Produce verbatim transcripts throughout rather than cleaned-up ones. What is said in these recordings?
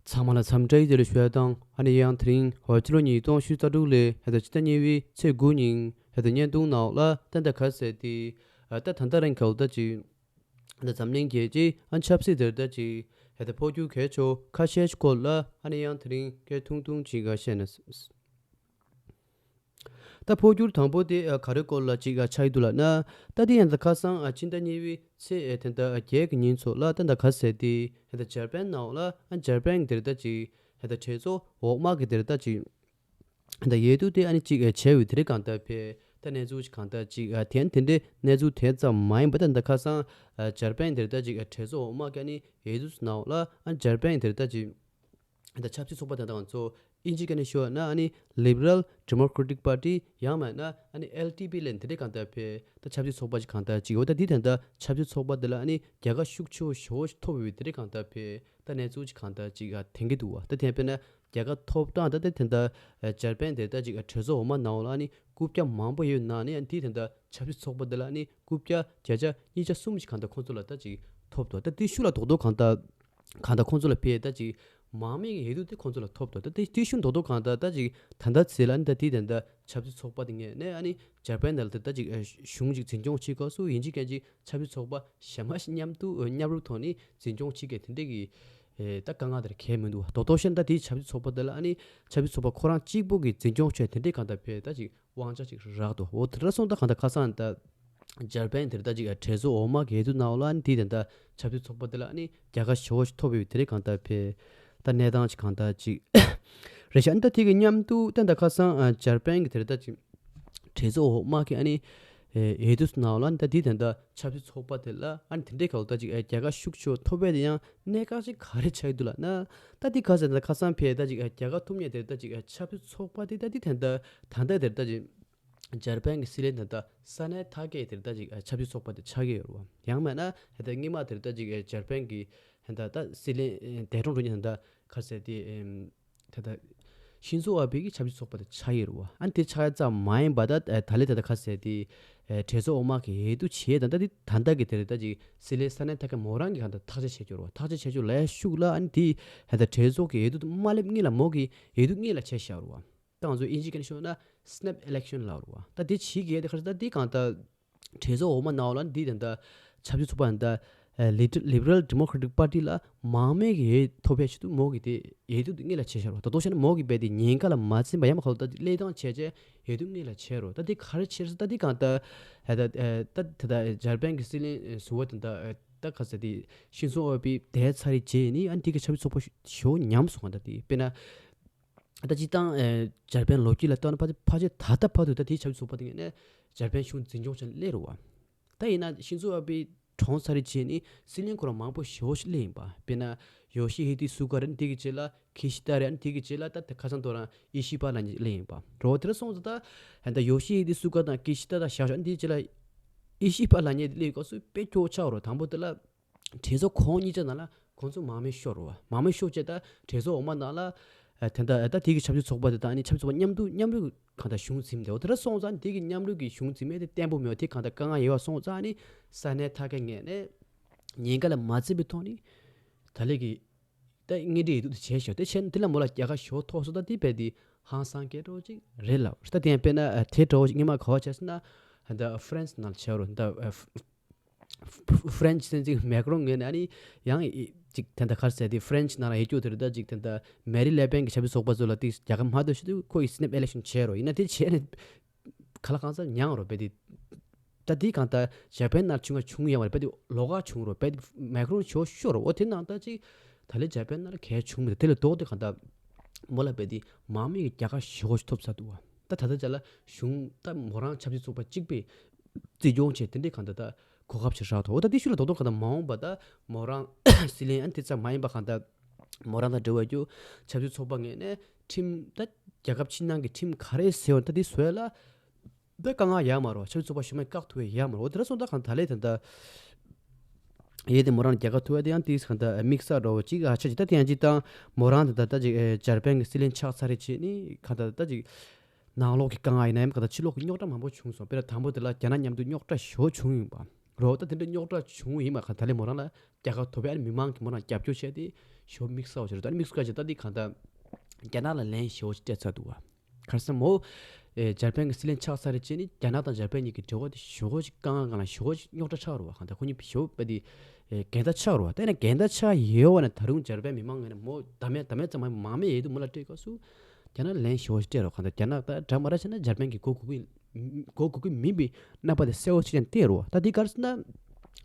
ཚང་མ་ལ་འཚམས་འདྲི་བདེ་ལེགས་ཞུ་ཡ་དང་། ཨ་ནི་ཡང་དེ་རིང་ཧོ་ཕྱི་ལོ་ཉིས་སྟོང་ཉི་ཤུ་རྩ་དྲུག་ལོའི་ཧེ་ད་ཕྱི་ཟླ་གཉིས་པའི་ཚེས་དགུ་ཉིན་ཧེ་ད་བརྙན་ཐུང་ནང་ལ་ད་ད་ག་ཟེར་ཏེ། ཨ་ད་ད་ད་རིང་ག་ལ་ད་ཅིག་ད་འཛམ་གླིང་རྒྱལ་སྤྱིའི་ཨ་ཆབ་སྲིད་དེར་ད་ཅིག་ཧེ་ད་འཕོ་འགྱུར་གལ་ཆེ་ཁ་ཤས་ཤིག་སྐོར་ལ་ཨ་ནི་ཡང་དེ་རིང་སྐད་ཐུང་ཐུང་ཅིག་ག་བཤད་ན། ད་འཕོ་འགྱུར་དང་པོ་དེ་ཨ་ག་རེ་སྐོར་ལ་ཅིག་ཨ་ཆགས་ཀྱི་འདུག་ལབ་ན། ད་དེ་ཡང་ད་ཁ་སང་ཨ་ཕྱི་ཟླ་གཉིས་པའི་ཚེས་ཨ་དེ་ད་བརྒྱད་ཀྱི་ཉིན་ཚོ་ལ་ད་ད་ག་ཟེར་ཏེ་ཧེ་ད་འཇར་པན་ནང་ལ་ཨ་འཇར་པན་དེར་ད་ཅིག་ཧེ་ད་གྲོས་ཚོགས་འོག་མ་གི་དེར་ད་ཅིག་ད་འོས་བསྡུ་དེ་ཨ་ནི་གཅིག་བྱས་ཡོད་དེ་རེད། གང་ལྟར་ཕེ་ད་གནས་ཚུལ་གཅིག་གང་ལྟར་གཅིག་ཨ་དེ་དེ་འདྲའི་གནས་ཚུལ་དེ་ཙམ་མ་ཡིན་པ། ད་ད་ཁ་སང་ཨ་འཇར་པན་དེར་ད་གཅིག་ཨ་གྲོས་ཚོགས་འོག་མ་གི་ཨ་ནི་འོས་བསྡུ་ནང་ལ་ཨ་འཇར་པན་དེར་ད་གཅིག་ད་ཆབ་སྲིད་ཚོགས་པ་དེ་དང་ཚོ་ཨིན་ཇི་སྐད་ནས་ཞུ་བ་ན་ཨ་ནི་Liberal Democratic Party ཡང་མིན་ན་ཨ་ནི་ཨེལ་ཊི་པི་ལབ་དེ་འདྲའི་གང་ལྟར་ཕེ་ད་ཆབ་སྲིད་ཚོགས་པ་ཅིག་གང་ལྟར་གཅིག་ཡོད། ད་དེ་དེ་ད་ཆབ་སྲིད་ཚོགས་པ་དེ་ལ་ཨ་ནི་རྒྱལ་ཁ་ཤུགས་ཆེ་བོ་ཞེ་བོ་ཞིག་ཐོབ་ཡོད་དེ་འདྲའི་གང་ལྟར་ཕེ་ད་གནས་ཚུལ་ཅིག་གང་ལྟར་ཅིག་ཨ་དེང་གི་འདུག་བ། ད་དེ་ཕེ་ན་རྒྱལ་ཁ་ཐོབ་སྟངས་ད་ལྟ་དེ་འདྲ་འཇར་པན་དེ་ལྟ་ཅིག་གྲོས་ཚོགས་འོག་མ་ནང་ལ་ནི་རྐུབ་བཀྱག་མང་པོ་ཡོད་ནང་ནས་དེ་དེ་འདྲ་ཆབ་སྲིད་ཚོགས་པ་དེ་ལ་ནི་རྐུབ་བཀྱག་བརྒྱ་ཆ་ཉིས་བརྒྱ་གསུམ་ཞིག་གང་ལྟར་ཁོང་ཚོ་ལ་ལྟ་ཅིག་ཐོབ་འདུག་ད་དེ་ཤུགས་ལ་རྡོག་རྡོག་གང་ལྟར་གང་ལྟར་ཁོང་ཚོ་ལ་ཕེ་ལྟ་ཅིག་མང་མོས་ཀྱི་འོས་བསྡུ་དེ་ཁོང་ཚོ་ལ་ཐོབ་འདུག་ད་དེ་དེ་ཤུགས་རྡོག་རྡོག་གང་ལྟར་ལྟ་ཅིག་ད་ལྟ་ཚེ་ལ་ནི་ད་དེ་དེ་འདྲ་ཆབ་སྲིད་ཚོགས་པ་དེ་ངས་ནས་ཨ་ནི་འཇར་པན་ནང་ལ་ད་ལྟ་ཅིག་གཞུང་ཅིག་འཛིན་སྐྱོང་བྱེད་སྐབས་སུ་ཡིན་གཅིག་མིན་གཅིག་ཆབ་སྲིད་ཚོགས་པ་གཞན་མ་ཞིག་མཉམ་དུ་མཉམ་རུབ་ཐོག་ནས་འཛིན་སྐྱོང་བྱེད་མཁན་དེ་འདྲས་ཀྱི་ཨེ་ད་དཀའ་ངལ་དེར་གལ་མི་འདུག་བ། རྡོག་རྡོག་བཤད་ན་ད་དེའི་ཆབ་སྲིད་ཚོགས་པ་དེ་ལ་ཨ་ནི་ཆབ་སྲིད་ཚོགས་པ་ཁོ་རང་གཅིག་པོ་གིས་འཛིན་སྐྱོང་བྱས་དེ་འདྲས་གང་ལྟར་ཕེ་ད་ཅིག་དབང་ཆ་ཅིག་རག་འདུག་འོ་དེ་འདྲ་སོང་ད་གང་ལྟར་ཁ་སང་ད་འཇར་པན་དེར་ད་ཅིག་གྲོས་ཚོགས་འོག་མ་གི་འོས་བསྡུ་ནང་ལ་ཨ་ནི་དེ་དེ་འདྲ་ཆབ་སྲིད་ཚོགས་པ་དེ་ལ་ཨ་ནི་རྒྱལ་ཁ་ཞེ་བོ་ཞིག་ཐོབ་ཡོད་དེ་འདྲས་གང་ལྟར་ཕེ་ད་གནས་སྟངས་ཅིག་གང་ལྟར་ཅིག་རེད་ཤག་ཨ་ནི་ད་དེ་གི་མཉམ་དུ་ད་ད་ཁ་སང་ཨ་འཇར་པན་གི་དེར་ད་ཅིག་གྲོས་ཚོགས་འོག་མ་གི་ཨ་ནི་ཨེ་འོས་བསྡུ་ནང་ལ་ཨ་ནི་ད་དེ་དེ་འདྲ་ཆབ་སྲིད་ཚོགས་པ་དེ་ལ་ཨ་ནི་དེ་འདྲའི་སྐབས་ལ་ད་ཅིག་ཨེ་རྒྱལ་ཁ་ཤུགས་ཆེ་བ་ཐོབ་པ་དེ་ཡང་གནད་འགག་ཅིག་ག་རེ་ཆགས་ཀྱི་འདུག་ལབ་ན། ད་དེ་ག་ཟེར་ན་ཁ་སང་ཕེ་ད་ཅིག་ཨེ་རྒྱལ་ཁ་ཐོབ་མཁན་དེར་ད་ཅིག་ཨེ་ཆབ་སྲིད་ཚོགས་པ་དེ་ད་དེ་དེ་འདྲ་ད་ལྟ་དེར་ད་ཅིག་འཇར་པན་གི་སྲིད་བློན་དེ་ད་ས་གནས་མཐའ་སྐད་དེར་ད་ཅིག་ཨེ་ཆབ་སྲིད་ཚོགས་པ་དེ་ཆགས་ཀྱི་ཡོད་རེད་བ། ཡང་མིན་ན་ཧེ་ད་སྔོན་མ་དེར་ད་ཅིག་ཨེ་འཇར་པན་གི་ཧེ་ད་ད་སྲིད་བློན་ཨེ་འདས་གྲོངས་འགྲོ་མཁན་དེ་ད་ག་ཟེར་དེ་ཨེམ། ད་ལྟ་ཤིན་ཛོ་ཨ་བྷེ་གི་ཆབ་སྲིད་ཚོགས་པ་དེ་ཆགས་ཡོད་རེད་བ། ཨ་ནི་དེ་ཆགས་ཡ་ཙམ་མ་ཡིན་པ་ད་ད་ལས་ད་ལྟ་ཁ་གསལ་དེ་ཨེ་གྲོས་ཚོགས་འོག་མ་གི་འོས་བསྡུ་བྱས་ད་ལྟ་དེ་ད་ལྟ་གི་དེ་རེད། ད་ཅིག་སྲིད་བློན་ས་གནས་ཐད་ཀ་མོ་རང་གི་གང་ལྟར་ཐག་གཅོད་བྱས་ཡོད་རེད་བ། ཐག་གཅོད་བྱས་ཡོད་ལས་ཤུགས་ལ་ཨ་ནི་དེ་ད་ལྟ་གྲོས་ཚོགས་ཀྱི་འོས་བསྡུ་མ་སླེབས་སྔོན་ལ་མོ་གི་འོས་བསྡུ་སྔོན་ལ་བྱས་བཞག་རེད་བ། ད་ང་ཚོ་དབྱིན་ཇི་སྐད་ནས་ཤོད་ན་སི་ནེབ་ཨི་ལེག་ཤན་ལབ་རེད་བ། ད་དེ་བྱེད་ཀྱི་ཡོད་དེ་ཁ་ད་དེ་གང་ལྟར་གྲོས་ཚོགས་འོག་མ་ནང་ལ་འདི་དེ་འདྲ་ཆབ་སྲིད་ཚོགས་པ་འདི་ལི་ལི་བྷི་རལ་ཌི་མོ་ཀྲ་ཊིག་པར་ཊི་ལ་མང་མོས་ཀྱི་འོས་ཐོབ་པའི་ཆེད་དུ་མོ་གིས་དེ་འོས་བསྡུ་དངོས་ལ་བྱས་ཤར་བ། ད་དོ་བྱས་ན་མོ་གིས་རྦད་དེ་ཉེན་ཁ་ལ་མ་འཛེམས་པ་ཡང་མ་ཁ་ལོ་ད་གླེང་སྟངས་བྱས་རྗེས་འོས་བསྡུ་དངོས་ལ་བྱས་རོ། ད་དེ་ག་རེ་བྱས་ཟེར་ད་དེ་གང་ལྟར་ད་ད་ད་འཇར་པན་གྱི་སྲིད་བློན་ཟུར་པ་དེ་འདྲ་ད་ག་ཟེར་དེ་ཤིན་ཛོ་ཨ་བྷེ་འདས་ཚར་རྗེས་ནི་ཨ་ནི་དེ་གི་ཆབ་སྲིད་ཚོགས་པ་ཞོ་ཉམས་སོང་བ། ད་དེ་དཔེར་ན། ད་སྤྱིར་བཏང་ཨེ་འཇར་པན་ལོ་རྒྱུས་ལ་ལྟོས་ན་ཕལ་ཆེར་ཕལ་ཆེར་ད་ལྟ་བར་དུ་ད་དེའི་ཆབ་སྲིད་ཚོགས་པ་དེ་ངོས་ནས་འཇར་པན་གཞུང་འཛིན་སྐྱོང་བྱས་ནས་སླེབས་རེད་བ། ད་ཡིན་ན་ཤིན་ཛོ་ཨ་བྷེ་གྲོངས་ཚར་རྗེས་ནི་སྲིད་བློན་ཁོ་རང་མང་པོ་ཞེ་པོ་ཞིག་སླེབས་ཡིན་པ། དཔེར་ན་ཡོ་ཤི་ཧི་དེ་སུ་ག་རེད། དེ་གི་རྗེས་ལ་ཁི་ཤི་ད་རེད། དེ་གི་རྗེས་ལ་ད་ཁ་སང་དོ་རང་ཨི་ཤི་པ་ལབ་མཁན་སླེབས་ཡིན་པ། རོ་དེ་ལ་སོང་ཙང་ད་ད་ཡོ་ཤི་ཧི་དེ་སུ་ག་དང་ཁི་ཤི་ད་ད་བཞག་བཞག་དེ་གི་རྗེས་ལ་ཨི་ཤི་པ་ལབ་མཁན་དེ་སླེབས་སྐབས་སུ་དཔེ་སྐྱོ་ཆགས་རོ། དང་པོ་དེ་ལ། གྲོས་ཚོགས་ཁོངས་གཉིས་ཆ་ནང་ལ་ཁོང་ཚོ་མང་མོས་ཤོར་བ། མང་མོས་ཤོར་བྱས་ད་གྲོས་ཚོགས་འོག་མ་ནང་ལ་ཨ་དེ་འདྲ་ད་དེ་གི་ཆབ་སྲིད་ཚོགས་པ་དེ་དང་ཨ་ནི་ཆབ་སྲིད་ཚོགས་པ་མཉམ་དུ་མཉམ་རུབ་གང་ལྟར་གཞུང་འཛིན་བསྡད་འོ། དེ་འདྲ་སོང་ཙང་དེ་གི་མཉམ་རུབ་ཀྱི་གཞུང་འཛིན་མེད་དེ་བརྟན་པོ་མེད་པ་དེ་གང་ལྟར་དཀའ་ངལ་ཡོད་པ་སོང་ཙང་ཨ་ནི་ས་གནས་མཐའ་ཁག་ངོས་ནས་ཉེན་ཁ་ལ་མ་འཛེམས་པའི་ཐོག་ནས་ད་ལས་ཀྱི་ད་དངོས་འབྲེལ་འོས་བསྡུ་དེ་བྱས་ཤོག་དེ་བྱས་ན་དེ་ལ་མོ་ལ་རྒྱལ་ཁ་ཞེ་པོ་ཐོབ་སོང་། ད་དེ་རྦད་དེ་ཧང་སང་སྐད་གྲགས་ཅིག་རེད་ལབ། ད་དེ་ཡང་དཔེར་ན་དེ་འདྲ་བོ་ཞིག་སྔོན་མ་ག་པར་བྱས་ཟེར་ན་ད་ཧྥ་རན་སི་ནང་ལ་བྱས་རོ། ད་ཧྥ་རན་སི་ཟེར་ཅིག་མེག་རོན་ངོས་ནས་ཨ་ནི་ཡང་ཅིག་དེ་འདྲ་ག་རེ་ཟེར་དེ་ཧྥ་རན་སི་ནང་ལ་ཡོད་རྒྱུ་དེ་རེད། ད་ཅིག་དེ་འདྲ་མེ་རི་ལེ་པན་གྱི་ཆབ་སྲིད་ཚོགས་པ་ཚོ་ལ་དེ་རྒྱལ་ཁ་མ་ཐོབ་ཤི་དུས་ཁོ་ཡི་སི་ནེབ་ཨི་ལེག་ཤན་བྱས་རོ། ཡིན་ན་དེ་བྱས་ནས་ག་ལ་གང་ཟག་མྱངས་རོ། རྦད་དེ་ད་དེ་གང་ལྟར་འཇར་པན་ནང་བྱུང་བ་བྱུང་ཡང་བ་རྦད་དེ་ལོགས་ཀ་བྱུང་རོ། རྦད་དེ་མེག་རོན་ཞོ་ཤོར་རོ། འོ་དེ་ནང་ལྟ་ཅིག་ད་ལས་འཇར་པན་ནང་ལ་གལ་བྱུང་མི་འདུག་དེ་ལས་ལྡོག་སྟེ་གང་ལྟར་མོ་ལ་རྦད་དེ་མང་མོས་ཀྱི་རྒྱལ་ཁ་ཞེ་པོ་ཞིག་ཐོབ་ཚར་འདུག་བ། ད་ད་ལྟ་ཅག་ལ་གཞུང་ད་མོ་རང་ཆབ་སྲིད་ཚོགས་པ་གཅིག་པས་འཛིན་སྐྱོང་བྱས་དེ་འདྲའི་གང་ལྟར་ད་གོ་སྐབས་ཤིག་རག་ཐོག་འོ་ད་དེ་ཤུལ་ལ་རྡོག་རྡོག་གང་ལྟར་མ་འོངས་པ་ད་མོ་རང་སྲིད་བློན་ཨ་ནི་དེ་ཙམ་མ་ཡིན་པ་གང་ལྟར་མོ་རང་དང་འབྲེལ་བ་རྒྱུ་ཆབ་སྲིད་ཚོགས་པ་ངོས་ནས་ཁྲིམས་ད་རྒྱལ་ཁབ་ཕྱི་ནང་གི་ཁྲིམས་ག་རེ་ཟེར་བ་ད་དེ་བཟོས་ལ། འདི་དཀའ་ངལ་ཡོད་མ་རེད་བ། ཆབ་སྲིད་ཚོགས་པ་གཞན་མས་བཀག་ཐུབ་ཡ་ཡོད་མ་རེད། འོ་དེ་འདྲ་སོང་ཙང་གང་ལྟར་ད་ལས་དེ་འདྲ་ཡེ་དེ་མོ་རང་རྒྱལ་ཁ་ཐོབ་ཡ་དེ་ཡང་དེ་གང་ལྟར་དམིགས་བསལ་འདྲ་བོ་ཅིག་ཨ་ཆ་ཅིག་ད་དེ་ཡང་ཅིག་དང་མོ་རང་དེ་ད་ལྟ་ཅིག་ཨེ་འཇར་པན་གྱི་སྲིད་བློན་ཆགས་ཚར་རེད་བྱས་ནི་གང་ལྟར་ད་ཅིག་ནང་ལོགས་ཀྱི་དཀའ་ངལ་ཡིན་ན་ཡང་གང་ལྟར་ཕྱི་ལོགས་ཀྱི་རྙོག་དྲ་མང་པོ་བྱུང་སོང་། དཔེར་ན་དང་པོ་དེ་ལ་རྒྱ་ནག་མཉམ་དུ་རྙོག་དྲ་ཞེ་པོ་བྱུང་ཡིན་པ། རོ། ད་དེ་འདྲ་རྙོག་དྲ་བྱུང་ཡིན་མ་ག་ད་ལས་མོ་རང་ལ་རྒྱལ་ཁ་ཐོབ་པའི་ཨ་ནི་མི་མང་གིས་མོ་རང་རྒྱབ་སྐྱོར་བྱས་ཏེ་ཞོ་དམིགས་བསལ་བ་བྱས་རོ། ད་ཨ་ནི་དམིགས་བསལ་བྱས་ད་འདི་གང་ལྟར་རྒྱ་ནག་ལ་ལན་ཞེ་པོ་ཅིག་སྤྲད་ཚར་འདུག་བ། ག་རེ་ཟེར་མོ། ཨེ་འཇར་པན་གྱི་སྲིད་བློན་ཆགས་ཚར་རྗེས་ནི་རྒྱ་ནག་དང་འཇར་པན་གཉིས་ཀྱི་འབྲེལ་བ་དེ་ཞེ་པོ་ཅིག་དཀའ་ངལ་སྒང་ལ་ཞེ་པོ་ཅིག་རྙོག་དྲ་ཆགས་རོ་བ། གང་ལྟར་ཁོ་གཉིས་ཞེ་པོ་དཔེ་དེ་ཨེ་འགལ་ཟླ་ཆགས་རོ་བ། ད་ཡིན་ན་འགལ་ཟླ་ཆགས་ཡོད་བ་ན་ད་རུང་འཇར་པན་མི་མང་ངོས་ནས་མོ་ད་མེད་ད་མེད་ཙམ་མ་མང་མེད་ཡོད་དུ་མོ་ལ་སྤྲད་སྐབས་སུ་རྒྱ་ནག་ལན་ཞེ་པོ་ཅིག་སྤྲད་རོ། གང་ལྟར་རྒྱ་ནག་ད་འདྲ་མ་འདྲ་བྱས་ན་འཇར་པན་གྱི་མགོ་སྒུར་གི་མགོ་སྒུར་གི་མིན་པའི་རྣམ་པ་དེ་གསལ་པོ་ཅིག་ཀྱང་བསྟན་རོ་བ། ད་འདི་ག་རེ་ཟེར་ན།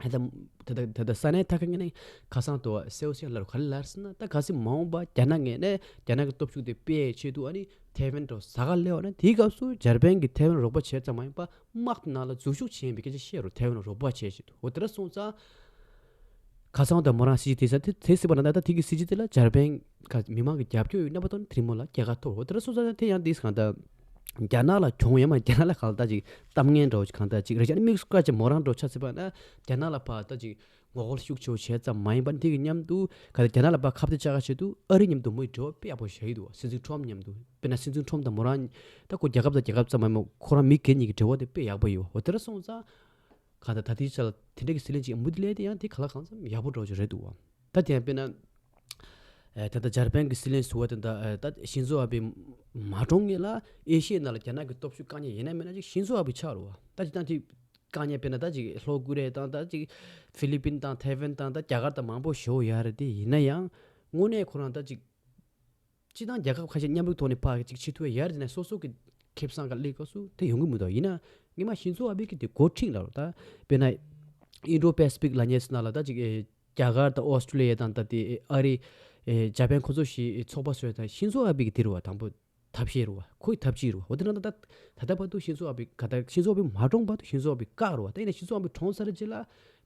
ད་ད་ད་ད་ས་གནས་ཐ་ག་ངོས་ནས་ཁ་སང་དུ་བ་གསལ་པོ་ཞིག་ལབ་རོ། ག་རེ་ལབ་ཟེར་ན་ད་གལ་སྲིད་མ་འོངས་པ་རྒྱ་ནག་ངོས་ནས་རྒྱ་ནག་གི་སྟོབས་ཤུགས་དེ་སྤེལ་ཆེད་དུ་ཨ་ནི་ཐའེ་ཝན་འདྲ་བོ་ཟ་ག་སླེབས་པ་ན་དེའི་སྐབས་སུ་འཇར་པན་གྱིས་ཐའེ་ཝན་རོགས་པ་བྱས་ཙམ་མ་ཡིན་པ་དམག་དེ་ནང་ལ་འཛུལ་ཞུགས་བྱེད་ཡིན་པའི་སྐད་ཆ་བཤད་རོ། ཐའེ་ཝན་རོགས་པ་བྱས་ཆེད་དུ། འོ་དེ་འདྲ་སོང་ཙང་ཁ་སང་དུ་མོ་རང་སྲིད་ཇུས་དེ་ས་དེ་དེ་སྲིད་པ་ན་ད་ད་དེ་གི་སྲིད་ཇུས་དེ་ལ་འཇར་པན་ག་མི་མང་གི་རྒྱབ་སྐྱོར་ཡོད་རྣམ་པ་ཐོག་ནས་དེ་རིང་མོ་ལ་རྒྱལ་ཁ་ཐོབ་རོ། འོ་དེ་འདྲ་སོང་ཙང་དེ་ཡང་དེ་གང་ལྟར་རྒྱ་ནག་ལ་གྱོང་ཡོད་མ་རྒྱ་ནག་ལ་གང་ལྟར་ཅིག་གཏམ་ངན་འདྲ་བོ་ཅིག་གང་ལྟར་ཅིག་རེད་ཤག་ཨ་ནི་དམིགས་སུ་བཀར་བྱས་མོ་རང་འདྲ་བོ་ཆ་སྲིད་པ་ན་རྒྱ་ནག་ལ་ཕར་ད་ཅིག་ངོ་རྒོལ་ཤུགས་ཆེ་བོ་བྱས་ཙམ་མ་ཡིན་པར་དེ་གི་མཉམ་དུ་ག་ལ་རྒྱ་ནག་ལ་ཕར་ཁ་གཏད་བཅག་ག་ཆེད་དུ་ཨ་རི་མཉམ་དུ་མོའི་འབྲེལ་བ་དཔེ་ཡག་པོ་བཞག་གི་འདུག་བ། སྲིད་འཛིན་ཁྲོམ་མཉམ་དུ། དཔེར་ན་སྲིད་འཛིན་ཁྲོམ་དང་མོ་རང་ད་ཁོ་རྒྱལ་ཁབ་དང་རྒྱལ་ཁབ་ཙམ་མ་ཡིན་མོ་ཁོ་རང་མི་སྒེར་གཉིས་ཀྱི་འབྲེལ་བ་དེ་དཔེ་ཡག་པོ་ཡོད། འོ་དེ་འདྲ་སོང་ཙང་གང་ལྟར་ད་ལྟའི་ཆར་ལ་དེ་འདྲ་གི་སྲིད་བློན་ཅིག་མུ་མཐུད་སླེབས་དེ་ཡང་དེ་ག་ལ་གང་འཚམ་ཡག་པོ་འདྲ་བོ་ཅིག་རེད་འདུག་བ། ད་དེ་ཡང་དཔེར་ན། ཨེ་ད་ལྟ་འཇར་པན་གྱི་སྲིད་བློན་ཟུར་པ་དེ་འདྲ་ཨེ་ད་ཤིན་ཛོ་ཨ་བེ་མ་གྲོངས་སྔོན་ལ་ཨེ་ཤི་ཡའི་ནང་ལ་རྒྱ་ནག་གི་སྟོབས་ཤུགས་བཀག་ཉར་ཡིན་ན་མིན་ན་ཅིག་ཤིན་ཛོ་ཨ་བེ་ཆགས་རེད་བ། ད་ཅིག་ད་དེ་བཀག་ཉར་དཔེར་ན་ད་ཅིག་ལྷོ་ཀོ་རི་ཡ་དང་ད་ཅིག་ཧྥི་ལི་པིན་དང་ཐའེ་ཝན་དང་ད་རྒྱ་གར་དང་མང་པོ་ཞིག་ཡོད་རེད། དེ་ཡིན་ན་ཡང་དངོས་གནས་ཁོ་རང་ད་ཅིག་སྤྱི་བཏང་རྒྱལ་ཁབ་ཁ་ཤས་མཉམ་རུབ་ཐོག་ནས་ཕར་ཅིག་ཕྱིར་ཐུག་ཡ་ཡར་དེ་ནས་སོ་སོ་གི་ཁེ་བཟང་ག་སླེབས་སྐབས་སུ་དེ་ཡོང་གི་མི་འདུག་ཡིན་ན་སྔོན་མ་ཤིན་ཛོ་ཨ་བེ་གི་དེ་འགོ་ཁྲིད་ལ་རོ། ད་དཔེར་ན་ཨིན་ཌོ་པེ་སི་ཕིག་ལབ་མཁན་ཟེར་ན་ལ་ད་ཅིག་ཨེ་རྒྱ་གར་དང་ཨོ་སི་ཀྲི་ལི་ཡ་དང་ད་དེ་ཨེ་ཨ་རི་ཨེ་ཇ་པན་ཁོ་ཚོ་ཞིག་ཚོགས་པ་བཟོས་ད་ཤིན་ཛོ་ཨ་བེ་གི་དེ་རོ་བ། དང་པོ་ཐབས་ཤེས་རོ་བ། ཁོའི་ཐབས་ཇུས་རོ་བ། འོ་དེ་ན་ད་ད་ད་ལྟ་བར་དུ་ཤིན་ཛོ་ཨ་བེ་ག་ད་ཤིན་ཛོ་ཨ་བེ་མ་གྲོངས་བར་དུ་ཤིན་ཛོ་ཨ་བེ་བཀག་རོ་བ། ད་ཡིན་ན་ཤིན་ཛོ་ཨ་བེ་གྲོངས་ཚར་རྗེས་ལ་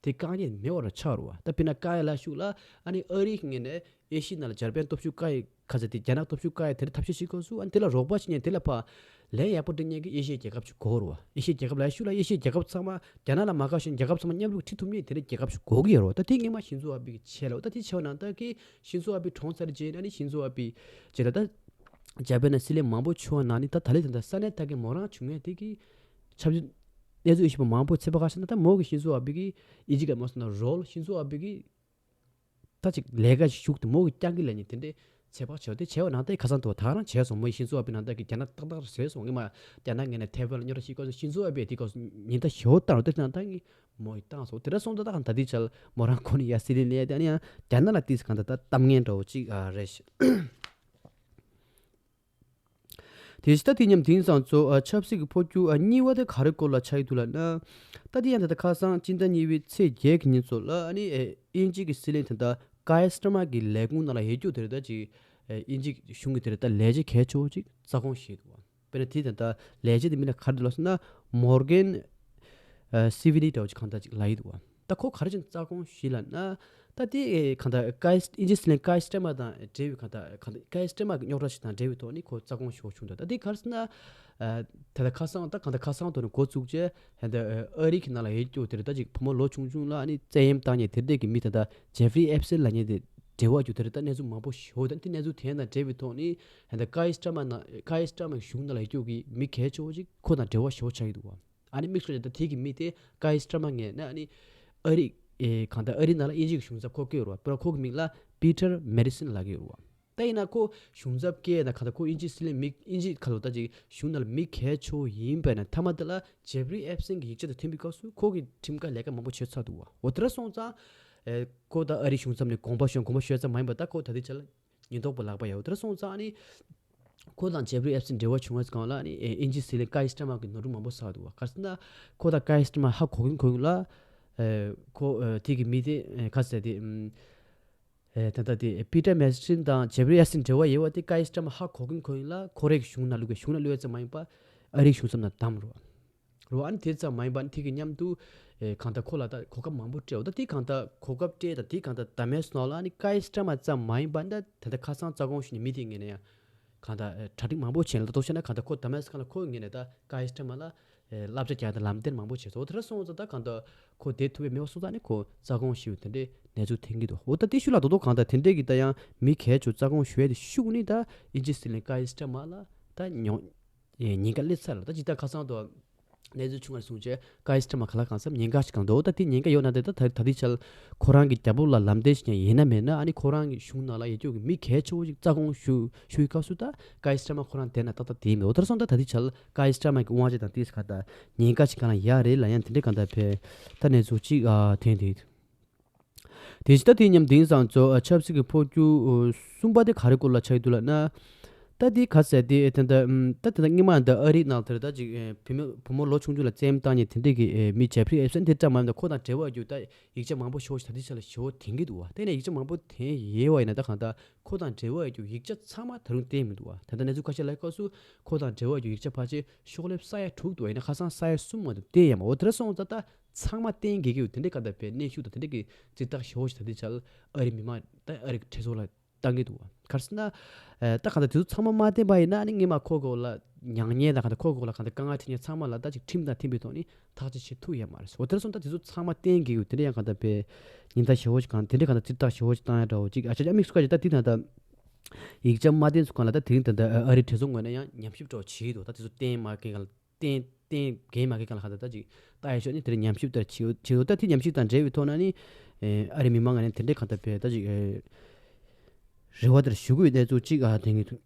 དེ་བཀག་ཉར་མེད་པ་ར་ཆགས་རོ་བ། ད་དཔེར་ན་བཀག་ཡ་ལ་ཤུགས་ལ་ཨ་ནི་ཨ་རི་གི་ངོས་ནས་ཨེ་ཤི་ཡའི་ནང་ལ་འཇར་པན་སྟོབས་ཤུགས་བཀག་ཡས་ཁ་ཚ་དེ་རྒྱ་ནག་སྟོབས་ཤུགས་བཀག་ཡས་དེ་ལ་ཐབས་ཤེས་བྱེད་དགོས་སུ་ཨ་ནི་དེ་ལ་རོགས་པ་བྱེད་མཁན་དེ་ལ་ཕར་ལན་ཡག་པོ་སྤྲད་མཁན་གྱི་ཨེ་ཤི་ཡའི་རྒྱལ་ཁབ་ཅིག་དགོས་རེད་བ། ཨེ་ཤི་ཡའི་རྒྱལ་ཁབ་ལ་ཤུགས་ལ་ཨེ་ཤི་ཡའི་རྒྱལ་ཁབ་ཚང་མ་རྒྱ་ནག་ལ་མ་དགའ་ཞིང་རྒྱལ་ཁབ་ཚང་མ་མཉམ་རུབ་ཁྲིད་ཐུབ་མཁན་དེ་འདྲའི་རྒྱལ་ཁབ་ཅིག་དགོས་ཀྱི་ཡོད་རེད་བ། ད་དེ་སྔོན་མ་ཤིན་ཛོ་ཨ་བེ་གི་བྱས་ལ་ད་དེ་བྱས་པ་ནང་ལྟར་གི་ཤིན་ཛོ་ཨ་བེ་གྲོངས་ཚར་རྗེས་ཨ་ནི་ཤིན་ཛོ་ཨ་བེ་རྗེས་ལ་ད་འཇར་པན་ན་སྲིད་བློན་མང་པོ་བྱུང་བ་ནང་ནས་ད་ད་ལས་ད་ལྟ་ས་གནས་ད་གི་མོ་རང་བྱུང་མཁན་དེ་གི་ཆབ་སྲིད་གནས་ཚུལ་ཞིབ་པ་མང་པོ་ཚོད་དཔག་ག་ཤེས་ན་ད་མོ་གི་ཤིན་ཛོ་ཨ་བེ་གི་ཨིན་ཇི་སྐད་མ་སོང་ན་རོལ་ཤིན་ཛོ་ཨ་བེ་གི་ད་ཅིག་ལས་ཀ་ཞིག་ཞུགས་ཏེ་མོ་གི་རྐྱང་གི་ལས་ཉིན་དེ་འདྲའི་ཚད་དཔག་བྱས་ཏེ་བྱས་པ་ནང་ལྟར་ཁ་སང་དུ་ད་རང་བྱས་སོང་། མོ་ཡི་ཤིན་ཙོ་ཨ་བི་ནང་ལྟར་གྱི་རྒྱ་ནག་ཏག་ཏག་བཟོས་སོང་། ངས་མ་རྒྱ་ནག་ངོས་ནས་ཐེ་ཝན་ལ་རྙོག་དྲ་ཞིག་བཀོད་སོང་། ཤིན་ཙོ་ཨ་བི་དེ་སྐོར་ཉིན་ལྟར་ཞོ་བཏང་རོགས་དེ་ནང་ལྟར་ངས་མོ་ཡི་བཏང་སོང་། དེ་འདྲ་སོང་ཙང་ད་གང་ད་དེ་ཆ་ལ་མོ་རང་ཁོ་ནི་ཡ་སི་ལི་ལི་ཡ་དེ་ཨ་ནི་ཡང་རྒྱ་ནག་ལ་ཏིས་གང་ད་ད་གཏམ་ངན་འདྲ་བོ་ཅིག་ཨ་རེད་ཤག་དེ་ཕྱི་ད་དེ་མཉམ་དེང་སང་ཚོ་ཨ་ཆབ་སྲིད་ཀྱི་འཕོ་འགྱུར་ཨ་གཉིས་པ་དེ་ག་རེ་སྐོར་ལ་ཆགས་ཡོད་འདུག་ལབ་ན། ད་དེ་ཡང་ད་ལྟ་ཁ་སང་སྤྱི་ཟླ་གཉིས་པའི་ཚེས་བརྒྱད་ཀྱི་ཉིན་ཚོ་ལ་ཨ་ནི་ཨེ་དབྱིན་ཇི་གི་སྲིད་བློན་དེ་འདྲ་ཀའི་སི་ཊར་མར་གྱི་ལས་ཁུངས་ནང་ལ་ཡོད་རྒྱུ་དེ་རེད། ད་ཅིག་ཨེ་དབྱིན་ཇི་གཞུང་གི་དེ་རེད། ད་ལས་བྱེད་གལ་ཆེ་བོ་ཅིག་རྩ་དགོངས་བཞེས་འདུག་བ། དཔེར་ན་དེ་ད་ལྟ་ལས་བྱེད་དེ་མིང་ལ་ག་རེ་འདུག་ལབ་སོང་ན་མོར་གན་ཨ་སི་ཝི་ལི་འདྲ་བོ་ཅིག་གང་ལྟར་ཅིག་ལབ་ཡི་འདུག་བ། ད་ཁོ་ག་རེ་བྱས་ནས་རྩ་དགོངས་ཞུས་ལབ་ན། ད་དེ་གང་ལྟར་ཀའི་དབྱིན་ཇི་སྲིད་བློན་ཀའི་སི་ཊར་མར་དང་འབྲེལ་བའི་གང་ལྟར་གང་ལྟར་ཀའི་སི་ཊར་མར་གྱི་རྙོག་དྲ་ཞིག་དང་འབྲེལ་བའི་ཐོག་ནས་ཁོ་རྩ་དགོངས་ཞུ་བ་བྱུང་འདུག་ད་དེ་ག་རེ་ཟེར་ན། ད་ལྟ་ཁ་སང་ད་གང་ལྟར་ཁ་སང་ཐོག་ནས་འགོ་བཙུགས་རྗེས་ད་ལྟ་ཨ་རི་གི་ནང་ལ་ཡོད་རྒྱུ་དེ་རེད། ད་ཅིག་བུ་མོ་ལོ་ཆུང་ཆུང་ལ་ཨ་ནི་བཙན་གཡེམ་བཏང་མཁན་དེ་འདྲས་ཀྱི་མི་ད་ལྟ་ཇེ་ཕི་རི་ཨེབ་སི་ལབ་མཁན་དེ་འབྲེལ་བ་རྒྱུ་དེ་རེད། ད་གནས་ཚུལ་མང་པོ་ཞིག་ད་དེ་གནས་ཚུལ་དེ་དང་འབྲེལ་བའི་ཐོག་ནས་ད་ལྟ་ཀའི་སི་ཊར་མར་ནང་ཀའི་སི་ཊར་མར་གཞུང་ནང་ལ་ཡོད་རྒྱུ་གི་མི་གལ་ཆེ་བོ་ཅིག་ཁོ་དང་འབྲེལ་བ་ཞིག་ཆགས་ཡི་འདུག་བ། ཨ་ནི་དམིགས་སུ་ད་དེ་གི་མི་དེ་ཀའི་སི་ཊར་མར་ངོས་ནས་ཨ་ནི་ཨ་རི་ཨེ་གང་ལྟར་ཨ་རི་ནང་ལ་དབྱིན་ཇི་གི་གཞུང་ཚབ་ཁོ་བསྐོས་ཡོད་རེད་བ། དཔེར་ན་ཁོ་གི་མིང་ལ་པི་ཊར་མེ་ཌི་སན་ལབ་ཀྱི་ཡོད་རེད་བ། ད་ཡིན་ན་ཁོ་གཞུང་ཚབ་བསྐོས་ན་གང་ལྟར་ཁོ་དབྱིན་ཇི་སྲིད་བློན་མི་དབྱིན་ཇི་ཁ་ལོ་ད་ཅིག་གཞུང་ནང་ལ་མི་གལ་ཆེ་བོ་ཡིན་པས་ན་མཐའ་མ་དེ་ལ་ཇེ་ཕི་རི་ཨེབ་སན་གྱི་ཡིག་ཆ་དེ་ཐོན་པའི་སྐབས་སུ་ཁོ་གི་ཁྲིམས་ཁང་ལས་ཀ་མང་པོ་བྱས་ཚར་འདུག་བ། འོ་དེ་འདྲ་སོང་ཙང་ཨེ་ཁོ་ད་ཨ་རི་གཞུང་ཚབ་ནས་དགོངས་པ་ཞུ་དགོངས་པ་ཞུ་ཙམ་མ་ཡིན་པ་ད་ཁོ་ད་ལྟའི་ཆ་ལ་ཉེན་རྟོག་པ་ལག་པ་ཡོད། དེ་འདྲ་སོང་ཙང་ཨ་ནི་ཁོ་དང་ཇེ་ཕི་རི་ཨེབ་སན་འབྲེལ་བ་བྱུང་བའི་སྒང་ལ་ནི་ཨེ་དབྱིན་ཇི་སྲིད་བློན་ཀའི་སི་ཊར་མར་གྱིས་ནོར་འཁྲུལ་མང་པོ་བསགས་འདུག་བ། ག་རེ་ཟེར་ན་ཁོ་དང་ཀའི་སི་ཊར་མར་ཧ་གོ་གིན་གོ་གིན་ལ་ཨེ་ཁོ་ཨེ་དེ་གི་མི་དེ་ཨེ་ག་ཟེར་དེ་ཨེ་ད་ལྟ་དེ་པི་ཊར་མེ་ཌི་སན་དང་ཇེ་ཕི་རི་ཨེབ་སན་འབྲེལ་བ་ཡོད་པ་དེ་ཀའི་སི་ཊར་མར་ཧ་གོ་གིན་གོ་གིན་ལ་ཁོ་རའི་གཞུང་ནང་བླུགས་པའི་གཞུང་ནང་བླུགས་ཡ་ཙམ་མ་ཡིན་པ་ཨ་རིའི་གཞུང་ཚབ་ནང་བདམས་རོ། རོ་ཨ་ནི་དེ་ཙམ་མ་ཡིན་པ་ནི་དེ་གི་མཉམ་དུ་ཨེ་གང་ལྟར་ཁོ་ལ་ད་གོ་སྐབས་མང་པོ་སྤྲད་འོ། ད་དེ་གང་ལྟར་གོ་སྐབས་སྤྲད་ད་དེ་གང་ལྟར་ད་མེད་སོང་ལ་ཨ་ནི་ཀའི་སི་ཊར་མར་ཙམ་མ་ཡིན་པ་ད་ད་ལྟ་ཁ་སང་རྩ་དགོངས་ཞུས་ནས་མི་དེ་ངོས་ནས་ཡང་གང་ལྟར་ཨེ་གྲ་སྒྲིག་མང་པོ་བྱས་ལ་ད་གཏོང་བྱས་ན་གང་ལྟར་ཁོ་ད་མེད་སོང་ལ་ཁོ་ངོས་ནས་ད་ཀའི་སི་ཊར་མར་ལ་ཨེ་བསླབ་བྱ་རྒྱག་ད་ལམ་སྟོན་མང་པོ་བྱས་སོང་། འོ་དེ་འདྲ་སོང་ཙང་ད་གང་ལྟར་ཁོ་བསྡད་ཐུབ་པའི་མེད་པ་སོང་ཙང་ནི་ཁོ་རྩ་དགོངས་ཞུས་དེ་འདྲའི་གནས་ཚུལ་ཐོན་གྱི་འདུག་འོ་ད་དེ་ཤུལ་ལ་ད་དུང་གང་ལྟར་དེ་འདྲའི་གི་ད་ཡང་མི་གལ་ཆེ་རྩ་དགོངས་ཞུ་ཡ་དེ་ཤུགས་ནི་ད་དབྱིན་ཇི་སྲིད་བློན་ཀའི་སི་ཊར་མར་ལ་ད་ཉོ་ཨེ་ཉེན་ཁ་སླེབས་ཚར་ལ་ད་ཇི་ལྟར་ཁ་སང་དུ་ གནས་ཚུལ་བྱུང་བ་སོང་བྱས་ཀཱ་ཡི་སི་ཐ་མ་ག་ལ་གང་འཚམ་ཉེན་ཁ་ཞིག་གང་འདུག་ད་དེ་ཉེན་ཁ་ཡོད་ན་དེ་ད་ད་ད་ལྟའི་ཆར་ཁོ་རང་གི་རྒྱབ་ལོགས་ལ་ལམ་སྟོན་ཞིག་ཀྱང་ཡིན་ན་མེད་ན། ཨ་ནི་ཁོ་རང་གི་གཞུང་ནང་ལ་ཡོད་རྒྱུ་གི་མི་གལ་ཆེ་བོ་ཞིག་རྩ་དགོངས་ཞུ་ཞུ་ཡི་སྐབས་སུ་ད་ཀཱ་ཡི་སི་ཐ་མ་ཁོ་རང་བསྡད་ན་ཏག་ཏག་དེ་མེད། འོ་དེར་སོང་ད་ད་ལྟའི་ཆར་ཀཱ་ཡི་སི་ཐ་མ་གི་དབང་ཆ་དང་དེ་ག་ད་ཉེན་ཁ་ཞིག་གང་ལ་ཡ་རེད་ལ། ཡང་དེ་འདྲའི་གང་ད་ཕེ་ད་གནས་ཚུལ་ཅིག་ཨ་ཐོན་དེ། དེ་བཞིན་ད་དེ་མཉམ་དེང་སང་ཚོ་ཨ་ཆབ་སྲིད་ཀྱི་འཕོ་འགྱུར་ཨོ་གསུམ་པ་དེ་ག་རེ་སྐོར་ལ་ཆགས་འདུག་ལབ་ན། ད་དེ་ག་ཟེར་དེ་ཨེ་ད་ད་ཨམ་ད་དེ་ད་སྔོན་མ་ད་ཨ་རི་ནང་དེར་ད་ཅིག་ཨེ་བུ་མོ་བུ་མོ་ལོ་ཆུང་ཆུང་ལ་བཙན་གཡེམ་བཏང་མཁན་དེ་འདྲས་ཀྱི་ཨེ་མི་ཇེ་ཕི་རི་ཨེབ་སན་དེ་འདྲ་མ་ཡིན་ད་ཁོ་དང་འབྲེལ་བ་ཡོད་རྒྱུ་ད་ཡིག་ཆ་མང་པོ་ཞེ་པོ་ཞིག་ད་ལྟའི་ཆ་ལ་ཞེ་པོ་ཐོན་གྱི་འདུག་བ། དེ་ནས་ཡིག་ཆ་མང་པོ་ཐོན་ཡོད་པ་ཡིན་ན་ད་གང་ད་ཁོ་དང་འབྲེལ་བ་ཡོད་རྒྱུ་ཡིག་ཆ་ཚང་མ་ད་རུང་བསྟན་མི་འདུག་བ། ད་ལྟ་གནས་ཚུལ་ཁ་ཤས་ལ་སྐབས་སུ་ཁོ་དང་འབྲེལ་བ་ཡོད་རྒྱུ་ཡིག་ཆ་ཕལ་ཆེར་ཤོག་ལེབ་ས་ཡ་དྲུག་འདུག་བ། ཡིན་ན་ཁ་སང་ས་ཡ་གསུམ་མ་གཏོགས་བསྟན་ཡོད་མ་རེད། འོ་དེ་འདྲ་སོང་ཙང་ད་ཚང་མ་བསྟན་དགོས་ཀྱི་ཡོད། དེ་འདྲའི་ག་ད་བའི་གནོན་ཤུགས་དང་དེ་འདྲའི་གི་རྩིས་རྟགས་ཞེ་པོ་ཞིག་ད་ལྟའི་ཆར་ཨ་རི་མི་མང་ད་ཨ་རི་གྲོས་ཚོགས་ལ་བཏང་གི་འདུག་བ། ག་རེ་ཟེར་ན། ཨེ་ད་ག་ད་དེ་ཚོ་ཚང་མ་མ་བསྟན་པ་ཡིན་ན་ཨ་ནི་སྔོན་མ་ཁོ་གོ་ལ་མྱ་ངན་དང་ག་ད་ཁོ་གོ་ལ་ག་ད་དཀའ་ངལ་འཕྲད་མཁན་ཚང་མ་ལ་ད་ཅིག་ཁྲིམས་དང་མཐུན་པའི་ཐོག་ནས་ཐག་གཅོད་བྱེད་ཐུབ་ཡ་མ་རེད། འོ་དེར་སོང་ད་དེ་ཚོ་ཚང་མ་བསྟན་དགོས་ཀྱི་ཡོད། དེ་འདྲ་ཡང་ག་ད་བའི་ཉེན་བརྡ་ཞེ་པོ་ཞིག་གང་དེ་འདྲའི་ག་ད་རྩིས་རྟགས་ཞེ་པོ་ཞིག་བཏང་ཡ་འདྲ་བོ་ཅིག་ཨ་ཅག་ཨ་མིག་སུ་ཁ་ཅིག་ད་དེ་ན་ད་ཡིག་ཆ་མ་བསྟན་ཚུལ་གང་ལ་ད་དེ་རིང་ད་ད་ཨ་རི་གྲོས་ཚོགས་ངོས་ནས་ཡང་ཉམས་ཞིབ་འདྲ་བོ་བྱེད་ཀྱི་འདུག་ད་དེ་ཚོ་བསྟན་མ་མཁན་གང་ལ། བསྟན་བསྟན་འགན་མ་འཁྱེར་གང་ལ་གང་ལྟར་ད་ཅིག་ལྟ་ཡ་ཤོག་ནི་དེ་རིང་ཉམས་ཞིབ་ལྟར་བྱེད་བྱེད་འདུག་ད་དེ་ཉམས་ཞིབ་དང་འབྲེལ་བའི་ཐོག་ན་ནི་ཨ་རི་མི་མང་ང་ནི་དེ་འདྲའི་གང་ལྟར་བས་ད་ཅིག་རེ་བ་དེར་ཞུ་དགོས་གནས་ཚུལ་ཅིག་ཨ་དེ་ངེས་ཐུག་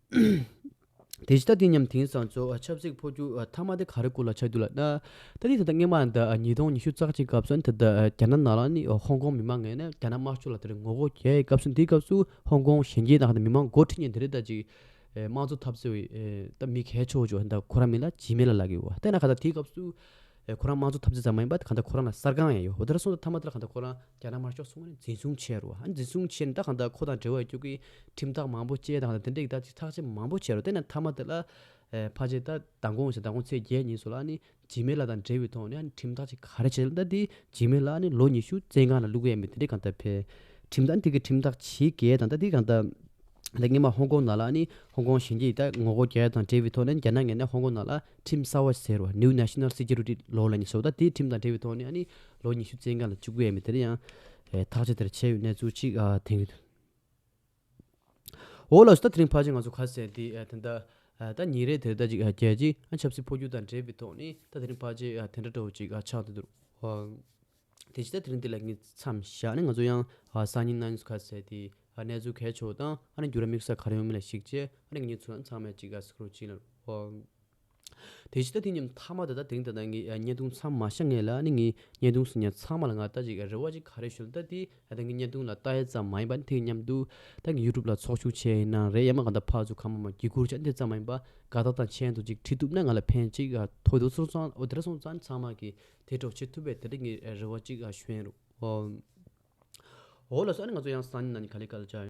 དེ་ཕྱི་ད་དེ་མཉམ་དེང་སང་ཚོ་ཆབ་སྲིད་འཕོ་འགྱུར་མཐའ་མ་དེ་ག་རེ་སྐོར་ལ་ཆགས་འདུག་ལབ་ན། ད་དེ་ད་ལྟ་སྔོན་མ་ད་ཉིས་སྟོང་ཉི་ཤུ་རྩ་གཅིག་སྐབས་སུ་ད་ལྟ་རྒྱ་ནག་ནང་ལ་ནི་ཧོང་ཀོང་མི་མང་ངོས་ནས་རྒྱ་ནག་དམར་ཤོག་ལ་དེ་རིང་ངོ་རྒོལ་བྱས་སྐབས་སུ་དེའི་སྐབས་སུ་ཧོང་ཀོང་གཞོན་སྐྱེས་དང་ད་མི་མང་འགོ་ཁྲིད་མཁན་དེ་རིང་ད་ཅིག་དམངས་གཙོ་འཐབ་རྩོད་པའི་ད་མི་གལ་ཆེ་བོ་ཅིག་ད་ཁོ་རང་མིང་ལ་ཇི་མེ་ལ་ལབ་ཀྱི་ཡོད། ད་ན་ག་ད་དེའི་སྐབས་སུ་ཁོ་རང་དམངས་གཙོ་འཐབ་རྩོད་ཙམ་མ་ཡིན་པ་ག་ད་ཁོ་རང་ལ་གསར་ཁང་ཡང་ཡོད། འོ་དེ་ལ་སོང་ཙང་མཐའ་མ་དེ་ལ་ག་ད་ཁོ་རང་རྒྱ་ནག་དམར་ཤོག་སོང་ནས་འཛིན་བཟུང་བྱས་རོ། ཨ་འཛིན་བཟུང་བྱས་ནས་ད་ག་ད་ཁོ་དང་འབྲེལ་བ་ཡོད་རྒྱུ་གི་ཁྲིམས་ཐག་མང་པོ་བཅད་དང་ད་དེ་འདྲའི་ད་ཅིག་ཐག་གཅོད་མང་པོ་བྱས་རོ། དེ་ནས་མཐའ་མ་དེ་ལ་ཕལ་ཆེར་ད་མདང་དགོང་ཞེ་མདང་དགོང་ཚེས་བརྒྱད་ཉིན་སོ་ལ་ནི་ཇི་མེ་ལ་དང་འབྲེལ་བའི་ཐོག་ནས་ཨ་ནི་ཁྲིམས་ཐག་ཅིག་ག་རེ་བྱས་ལ་ད་དེ་ཇི་མེ་ལ་ནི་ལོ་ཉི་ཤུ་བཙོན་ཁང་ལ་བླུག་གི་ཡ་མེད་དེ་འདྲའི་གང་ལྟར་ཕེ། ཁྲིམས་ཐག་དེ་གི་ཁྲིམས་ཐག་ཇི་གས་དང་ད་དེ་གང་ལྟར་ད་སྔོན་མ་ཧོང་ཀོང་ནང་ལ་ཨ་ནི་ཧོང་ཀོང་གཞོན་སྐྱེས་ད་ངོ་རྒོལ་རྒྱག་ཡ་དང་འབྲེལ་བའི་ཐོག་ནས་རྒྱ་ནག་ངོས་ནས་ཧོང་ཀོང་ནང་ལ་ཁྲིམས་གསར་བ་ཟེར་བ་New National Security Law ལ་ནི་བཟོ་ད་དེའི་ཁྲིམས་དང་འབྲེལ་བའི་ཐོག་ནས་ཨ་ནི་ལོ་ཉི་ཤུ་བཙོན་ཁང་ལ་བཅུག་གི་ཡ་མེད་དེ་ཡང་ཐག་གཅོད་དེར་བྱས་ཡོད་གནས་ཚུལ་ཅིག་ཐོན་གྱི་འདུག་འོ་ལགས་སོ། ད་དེ་རིང་ཕལ་ཆེར་ང་ཚོ་ཁ་གསལ་དེ་ད་ད་ཉིན་རེ་དེར་ད་ཅིག་རྒྱལ་སྤྱིའི་ཆབ་སྲིད་འཕོ་འགྱུར་དང་འབྲེལ་བའི་ཐོག་ནས་ད་དེ་རིང་ཕལ་ཆེར་དེ་འདྲ་འདྲ་བོ་ཅིག་ཆགས་འདུག་དེ་ཕྱི་ད་དེ་རིང་འདི་ལ་ངས་མཚམས་བཞག་ནས་ང་ཚོ་ཡང་སང་ཉིན་གནངས་ཉིན་ཁ་གསལ་དེ་གནས་ཚུལ་གལ་ཆེ་བ་དང་ཨ་ནི་འགྱུར་བ་དམིགས་བསལ་ག་རེ་ཡོང་མིན་ལ་གཞིགས་བྱས་ཨ་ནི་ངེད་ཚོ་ཚང་མས་ཅིག་ག་སྐོར་ཅིག་ལ་དེ་ཕྱི་ད་དེ་མཉམ་མཐའ་མ་ད་ད་དེ་རིང་ད་ད་ངས་བརྙན་ཐུང་མཚམས་མ་བཞག་ངེས་ལ་ཨ་ནི་ངས་བརྙན་ཐུང་གཟིགས་མཁན་ཚང་མ་ལ་ང་ད་ཅིག་རེ་བ་ཅིག་ག་རེ་ཞུ་ལ་ད་དེ་ད་ངས་བརྙན་ཐུང་ལ་ལྟ་ཡ་ཙམ་མ་ཡིན་པ་ནི་དེ་མཉམ་དུ་ད་ངས་ཡུ་ཊུབ་ལ་ཚོགས་ཞུགས་བྱས་ཡིན་ན་རེད་ཡང་མ་གང་ད་ཕར་ཚུར་གང་མང་མང་བརྒྱུད་སྐུར་བྱས་འདི་ཙམ་མ་ཡིན་པ་དགའ་རྟགས་དང་མཆན་དུ་ཅིག་བྲིས་ཐུབ་ན་ང་ལ་ཕན་ཅིག་ཐོགས་འདུག་སོང་ཙང་འོ་དེ་འདྲ་སོང་ཙང་ཚང་མ་གིས་དེ་གྲོགས་བྱེད་ཐུབ་པའི་དེ་འདྲ་ངས་རེ་བ་ཅིག་ཞུ་ཡིན་རུང་། འོ་ལགས་སོ། ཨ་ནི་ང་ཚོ་ཡང་སང་ཉིན་གནངས་ཉིན་ག་ལེ་ག་ལེ་བཅར་ཡོང་།